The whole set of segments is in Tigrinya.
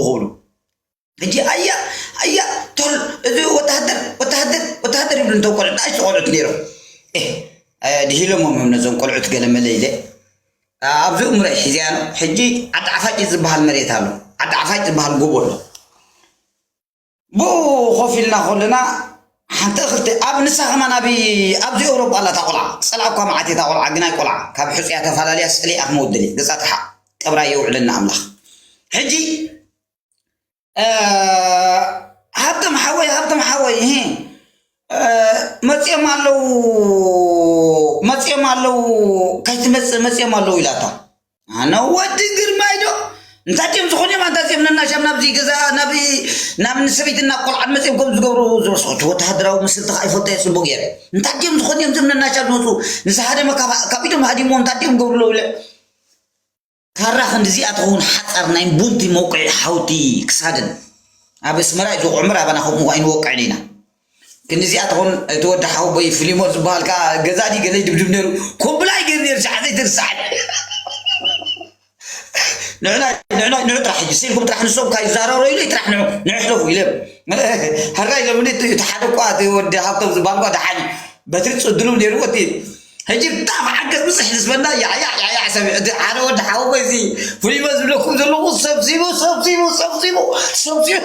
ክብሉ። ሕጂ ኣያ ኣያ ቶል እዚ ወታሃደር ወታሃደር ወታሃደር ይብሉ እንቶም ቆልዑት ንኣሽቱ ቆልዑት ነይሮም። እ ድሂሎሞም እዮም ነዞም ቆልዑት ገለ መለ ኢለ ኣብዚ እምሮይ ሒዝያ ኣሎ። ሕጂ ዓዲ ዓፋጭ ዝበሃል መሬት ኣሎ። ዓዲ ዓፋጭ ዝበሃል ጎቦ ኣሎ። ብኡ ኮፍ ኢልና ከለና ሓንቲ እኽልቲ ኣብ ንሳ ከማን ኣብ ኣብዚ ኤውሮጳ ኣላ እታ ቆልዓ። ጸላእ እኳ መዓት እታ ቆልዓ ግናይ ቆልዓ ካብ ሕጹያ ተፈላለያ ስእሊ ኣኽመ ወደሊ ገጻ ትሓ ቀብራ የውዕለና ኣምላኽ። ሕጂ እ፣ ሃብቶም ሓወይ ሃብቶም ሓወይ እህ፣ እ፣ መጽኦም ኣለዉ መጽኦም ኣለዉ ከይትመጽእ መጽኦም ኣለዉ ኢላታ። ኣነ ወዲ ግርማይ ዶ እንታይ ድዮም ዝኾኑ እዮም ኣንታ እዚኦም ነናሻብ ናብዚ ገዛ ናብ ናብ ንሰበይትና ቆልዓን መጽኦም ከም ዝገብሩ ዝረስዑት ወተሃደራዊ ምስልቲ ከዓ ይፈልጦ እየ ጽቡቅ ገይረ እንታይ ድዮም ዝኾኑ እዮም እዞም ነናሻብ ዝመፁ ንዝሃደመ ካብ ኢዶም ሃዲሞ እንታይ ድዮም ገብርሎ ኢለ ካራ ክንድዚኣ ትኸውን ሓፃር ናይ ቡንቲ መውቅዒ ሓውቲ ክሳድን ኣብ ኣስመራ እዩ ዝውቅዕ እምበር ኣባና ከምኡ ኣይንወቅዕን ኢና። ክንድዚኣ ትኸውን እቲ ወዲ ሓወቦይ ፍሊሞን ዝበሃል ከዓ ገዛ ድዩ ገለ ይድብድብ ነይሩ ኮምብላይ ገይሩ ነይሩ ሸዓ ዘይትርስዓን ንዕና ንዕና ንዑ ጥራሕ ሕጂ ስኢልኩም ጥራሕ ንሶም ካይዛረሩ ኢሉ ጥራሕ ንዑ ንዑ ሕለፉ ኢለ ሃራ ኢሎምኒ እቲ ሓደ እኳ እቲ ወዲ ሃብቶም ዝበሃል እኳ ደሓን እዩ በትሪ ጽድሉ ነይርዎ እቲ ሕጂ ብጣዕሚ ሓገዝ ብፅሕ ዝስበና ያያ ያያ ሰብ እቲ ሓደ ወዲ ሓወቦይ እዚ ፍሉይ በዝ ዝብለኩም ዘለኹ ሰብሲቡ ሰብሲቡ ሰብሲቡ ሰብሲቡ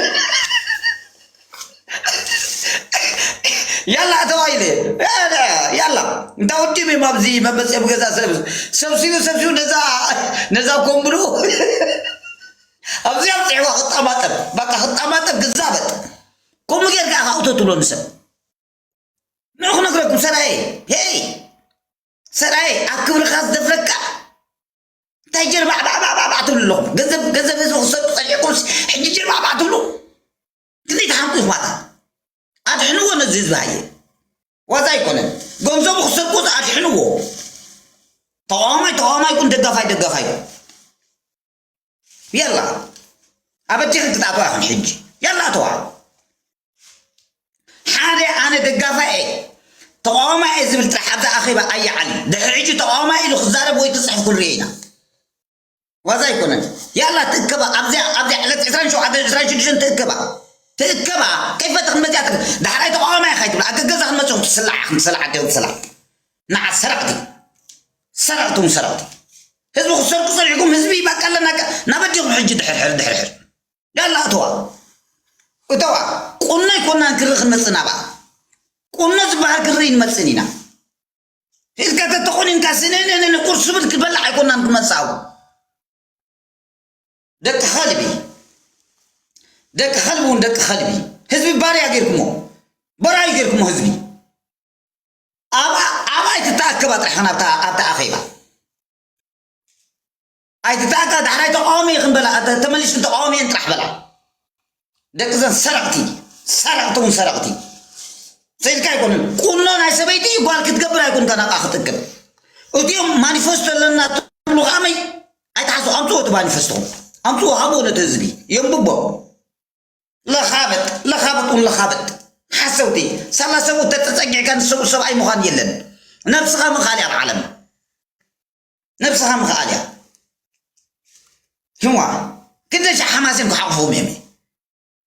ያላ ተባይለ ያላ እንታ ወዲም እዮም ኣብዚ መመፅኦም ገዛ ሰብ ሰብሲቡ ሰብሲቡ ነዛ ነዛ ኮምብሉ ኣብዚ ኣብፅዕዋ ክጣማጠብ በቃ ክጣማጠብ ክዛበጥ ከምኡ ጌርካ ኢኻ ኣውቶ ትብሎ ንሰብ ንዑ ክነግረኩም ሰራየ ሄይ ሰራየ ኣብ ክብርኻ ዝደፍረካ እንታይ ጀርባዕባዕባዕባዕ ትብሉ ኣለኹም ገንዘብ ገንዘብ ህዝቢ ክሰጡ ፀኒዕኩምስ ሕጂ ጀርባዕባዕ ትብሉ ክንደይ ተሓምቁ ኢኹም ኣታ ኣድሕንዎ ነዚ ህዝቢ ሃየ ዋዛ ኣይኮነን ገንዘቡ ክሰርቁ ኣድሕንዎ ተቃዋማይ ተቃዋማይ ይኩን ደጋፋይ ደጋፋይ ይኩን የላ ኣበጀኽን ክትኣትዋ ይኹን ሕጂ የላ ኣተዋ ሓደ ኣነ ደጋፋይ እየ ተቃዋማይ እየ ዝብል ጥራሕ ኣብዛ ኣኼባ ኣየዓሊ ድሕሪ ሕጂ ተቃዋማይ ኢሉ ክዛረብ ወይ ክፅሕፍ ክንሪኦ ኢና ዋዛ ኣይኮነን ያላ ትእከባ ኣብዚያ ኣብዚያ ዕለት ዕስራን ሸውዓተን ዕስራን ሽዱሽተን ትእከባ ትእከባ ከይፈተ ክንመፅያ ትብል ዳሕራይ ተቃዋማይ ኢኻ ይትብል ኣገገዛ ክንመፅኹም ትስላዓ ክትስላዓ ክትስላዓ ንዓ ሰረቕቲ ሰረቕቲ እውን ሰረቕቲ ህዝቢ ክትሰርቁ ፀኒሕኩም ህዝቢ በቃ ኣለና ናብ ኣዲኹም ሕጂ ድሕርሕር ድሕርሕር ያላ እተዋ እተዋ ቁኖ ኣይኮናን ክርኢ ክንመፅእ ናብኣ ቁኖ ዝበሃል ክንርኢ ንመፅእን ኢና ሒዝካ ተተኾኒንካ ስነነነ ቁርስ ብል ክበላዕ ኣይኮናን ክመፅኣው ደቂ ኸልቢ ደቂ ኸልቢ እውን ደቂ ኸልቢ ህዝቢ ባርያ ጌርኩሞ በራዩ ጌርኩሞ ህዝቢ ኣብኣ ኣይትተኣከባ ጥራሕ ኸን ኣብታ ኣኼባ ኣይትተኣከባ ዳሕራይ ተቃዋሚ ይኽን በላ ተመሊስክን ተቃዋሚ እየን ጥራሕ በላ ደቂ ዘን ሰረቕቲ ሰረቕቲ እውን ሰረቕቲ ሰኢልካ ኣይኮነን ቁኖ ናይ ሰበይቲ ጓል ክትገብር ኣይኮንካ ናብኣ ክትእክብ እቲኦም ማኒፌስቶ ኣለና ትብሉ ከመይ ኣይትሓሱ ኣምፅዎ እቲ ማኒፌስቶኹም ኣምፅዎ ሃብዎ ነቲ ህዝቢ የንብቦ ለኻበጥ ለኻበጥ እውን ለኻበጥ ሓሰውቲ ሳላ ሰብኡ ተተፀጊዕካ ንሰብኡ ሰብኣይ ምዃን የለን ነብስኻ ምኻል ኣብ ዓለም ነብስኻ ምኽኣል እያ ስማ ክንደይ ሻዕ ሓማሴን ክሓቑፍኹም እዮም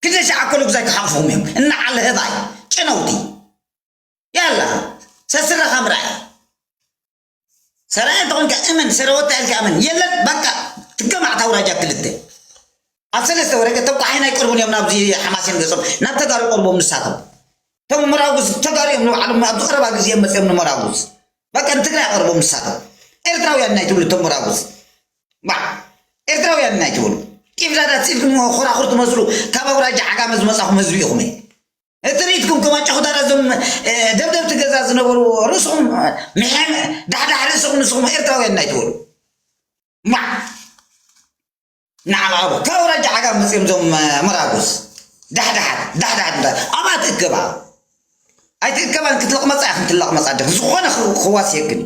ክንደይ ሻዕ ኣኮሎ ግዛይ ክሓቑፍኹም እዮም እናዓለ ህባይ ጨነውቲ ያላ ሰስረኻ ምርኣይ ሰራየ እንተኾንካ እመን ሰረወታ ኢልካ እመን የለን በቃ ትገማዕ ታውራጃ ክልተ ኣብ ሰለስተ ወረቀት ተቋሓይ ናይ ቅርቡን እዮም ናብዚ ሓማሴን ገጾም ናብ ተጋሩ ቀርቦም ንሳቶም እቶም መራጉዝ ተጋሩ እዮም ንባዕሎም ኣብዚ ቀረባ ግዜ እዮም መፅኦም ንመራጉዝ በቃ ንትግራይ ቀርቦም ንሳቶም ኤርትራውያን ናይ ትብሉ እቶም መራጉዝ ባ ኤርትራውያን ናይ ትብሉ ቂፍዳዳት ስኢልኩም ኮራኹር ትመስሉ ካብ ኣውራጃ ዓጋመ ዝመፃኹም ህዝቢ ኢኹም እቲ ርኢትኩም ከማን ጨኹታራ እዞም ደብደብቲ ገዛ ዝነበሩ ርእስኹም ምሕም ዳሕዳሕ ርእስኹም ንስኹም ኤርትራውያን ናይ ትበሉ ማ ንዓማዕቦ ካብ ኣውራጃ ዓጋብ መፅኦም እዞም መራጉስ ዳሕዳሓት ዳሕዳሓት እባ ትእከባ ኣይትእከባን ክትለቕመፃ ኢኽን ትለቕመፃ ዲኽን ዝኾነ ክዋስየክን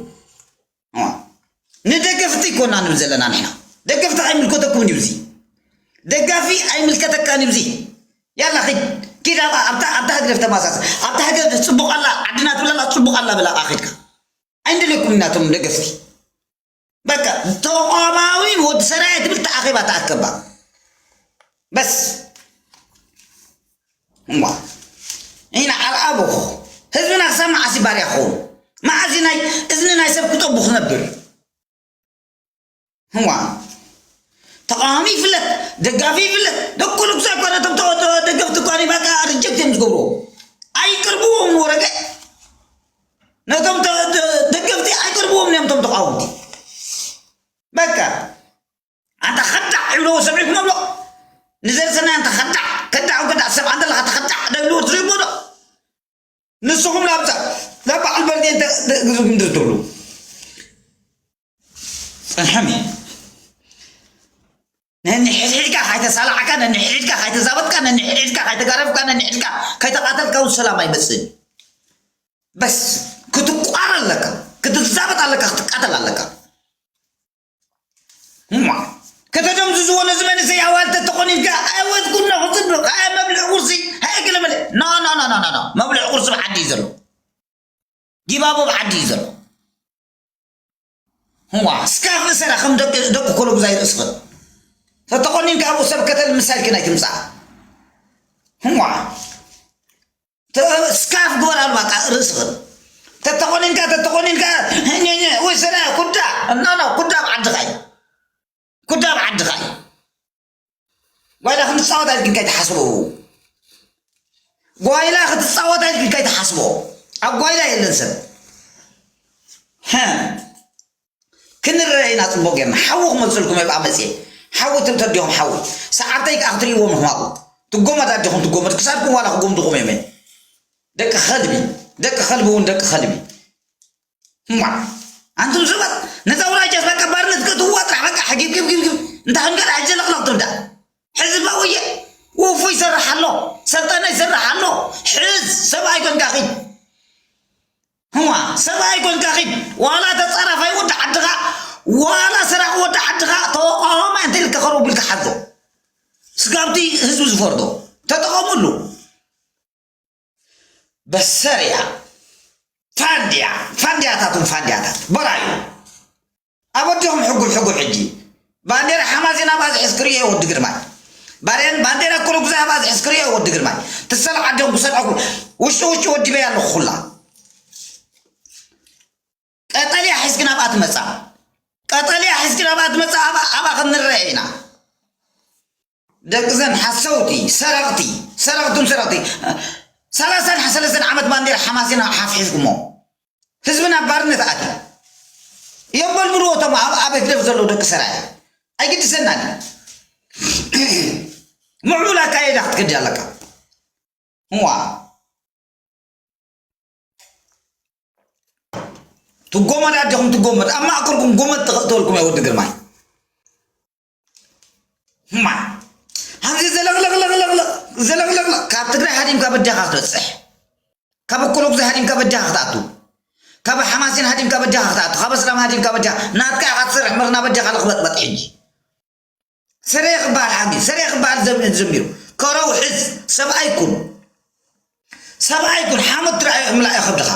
ንደገፍቲ ይኮና ንብል ዘለና ንሕና ደገፍቲ ኣይምልከተኩም ንብዚ ደጋፊ ኣይምልከተካ ንብዚ ያላ ኺድ ኪድ ኣብታ ኣብታ ህግደፍ ተማሳስ ኣብታ ህግደፍ ጽቡቕ ኣላ ዓድና ትብለላ ጽቡቕ ኣላ ብላ ኣኺድካ ኣይንደልየኩም ኢና እቶም ደገፍቲ በቃ ተቋማዊ ወዲ ሰራየ ትብል ተኣኺባ ተኣከባ በስ እዋ ኢና ኣልኣቦኹ ህዝብና ክሳብ መዓስ ባርያ ክኸውን? መዓስ ናይ እዝኒ ናይ ሰብ ክጠቡ ክነብር? እዋ ተቃዋሚ ይፍለጥ፣ ደጋፊ ይፍለጥ። ደኩሉ ክሳብ እኳ ነቶም ተ- ተ- ደገፍቲ እኳ በቃ ሪጀክት እዮም ዝገብርዎ። ኣይቅርብዎም ንወረቀ ነቶም ተ- ተ- ደገፍቲ ኣይቅርብዎም እዮም ቶም ተቃወምቲ። በቃ ኣንታ ከዳዕ ይብልዎ ሰሚዕኩም ኣሎ። ንዘርሰናይ ኣንታ ከዳዕ ከዳዕ ከዳዕ ሰብ ኣንተ ለኻ ተኸዳዕ ዶ ይብልዎ ትሪእዎ ዶ? ንስኹም ናብዛ ናብ በዓል በርዴን ግዙ ምድር ትብሉ ጽንሐም እዩ። ነንሕድሕድካ ካይተሳላዕካ፣ ነንሕድሕድካ ካይተዛበጥካ፣ ነንሕድሕድካ ካይተጋረፍካ፣ ነንሕድካ ካይተቃተልካ እውን ሰላም ኣይመጽእን። በስ ክትቋር ኣለካ፣ ክትዛበጥ ኣለካ፣ ክትቃተል ኣለካ። እማ ከተደምዝዝዎ ነዚ መንእሰይ ኣዋልተ ተኾኒንካ ኣወት ኩኖ ክፅብቕ ኣየ መብልዒ ቁርሲ ኣየ ገለመለ ኖ ኖ ኖ ኖ ኖ ኖ መብልዒ ቁርሲ ብዓዲ እዩ ዘሎ። ጊባቦ ብዓዲ እዩ ዘሎ። እዋ ስካፍ እሰራ ከም ደቂ ደቂ ኮለጉዛይ ርእስኽን ተተኾኒንካ ኣብኡ ሰብ ከተል ምሳልክን ኣይትምፃእ። እዋ ስካፍ ግበር ኣልባካ ርእስኽን ተተኾኒንካ ተተኾኒንካ ኘኘ ወይ ሰላ ኩዳ እናና ኩዳ ኣብ ዓድኻ እዩ። ኩዳ ኣብ ዓድኻ እዩ። ጓይላ ክትፃወት ኣይትግን ከይትሓስቦ ጓይላ ክትፃወት ኣይትግን ከይትሓስቦ ኣብ ጓይላ የለን ሰብ ክንረአ ኢና ፅቡቅ ጌርና ሓዊ ክመፅልኩም የብኣ መፅየ ሓዊ ትምተዲኹም ሓዊ ሰዓብተይ ከዓ ክትርእይዎም ህማቁ ትጎመድ ኣዲኹም ትጎመድ ክሳድኩም ዋላ ክጎምድኹም የመ ደቂ ከልቢ ደቂ ከልቢ እውን ደቂ ከልቢ እማ ኣንቱም ሰባት ነዛ ውላጃት በቃ ባርነት ክትዋ ጥራሕ በቃ ሕጊብ ግብ ግብ ግብ እንታ ክንገር ሕጂ ለቕለቕ ትብዳ ሕዚ ባውየ ውፉ ይሰርሕ ኣሎ ሰልጠነ ይሰርሕ ኣሎ ሕዝ ሰብኣይ ኮንካ ኺድ እዋ ሰብኣይ ኮንካ ኺድ ዋላ ተፃራፋይ ወዲ ዓድኻ ዋላ ሰራቂ ወዲ ዓድኻ ተወቃወማ እንተ ኢልካ ከረው ቢልካ ሓዞ ስጋብቲ ህዝቢ ዝፈርዶ ተጠቐሙሉ በሰር እያ ፋንድያ ፋንድያታቱን ፋንድያታት በራዩ ኣበዲኹም ሕጉር ሕጉር ሕጂ ባንዴራ ሓማሴን ኣብ ኣዝሒ እስክሪዮ ወዲ ግርማይ ባሬን ባንዴራ ኩሉ ግዜ ኣብ ኣዝሒ እስክሪዮ ወዲ ግርማይ ትሰል ዓደም ክሰልዐኩ ውሽጢ ውሽጢ ወዲበያ ኣለኹ ኩላ ቀጠልያ ሒዝኪ ናብኣ ትመጻ ቀጠልያ ሒዝኪ ናብኣ ትመጻ ኣባ ኣባ ክንረአ ኢና ደቅዘን ሓሰውቲ ሰረቕቲ ሰረቕቱን ሰረቕቲ ሰላሳን ሰለስተን ዓመት ባንዴራ ሓማሴን ሓፍሒዝኩሞ ህዝብና ባርነት ኣትዩ የበልብልዎ እቶም ኣብ ኣብ ህግደፍ ዘለዉ ደቂ ሰራየ ኣይግድሰናን ምዕቡል ኣካየዳ ክትከዲ ኣለካ እዋ ትጎመድ ኣዲኹም ትጎመድ ኣብ ማእከልኩም ጎመድ ትኽእተልኩም እየ ወዲ ግርማይ እማ ኣብዚ ዘለቕለቕለቕለቕለቕ ዘለቕለቕለቕ ካብ ትግራይ ሃዲምካ በጃኻ ክትበፅሕ ካብ እኮሎጉዚ ሃዲምካ በጃኻ ክትኣቱ ካብ ሓማሴን ሃዲምካ በጃኻ ክትኣቱ ካብ ኣስላም ሃዲምካ በጃ ናትካ ኢኻ ትሰርሕ ምርና በጃኻ ልኽበጥበጥ ሕጂ ስሬ ክበሃል ሓቂ ስሬ ክበሃል ዘምየት ዘሚሩ ከረው ሕዝ ሰብኣይ ኩን ሰብኣይ ኩን ሓመድ ትርኣዮ እምላእ ከብድኻ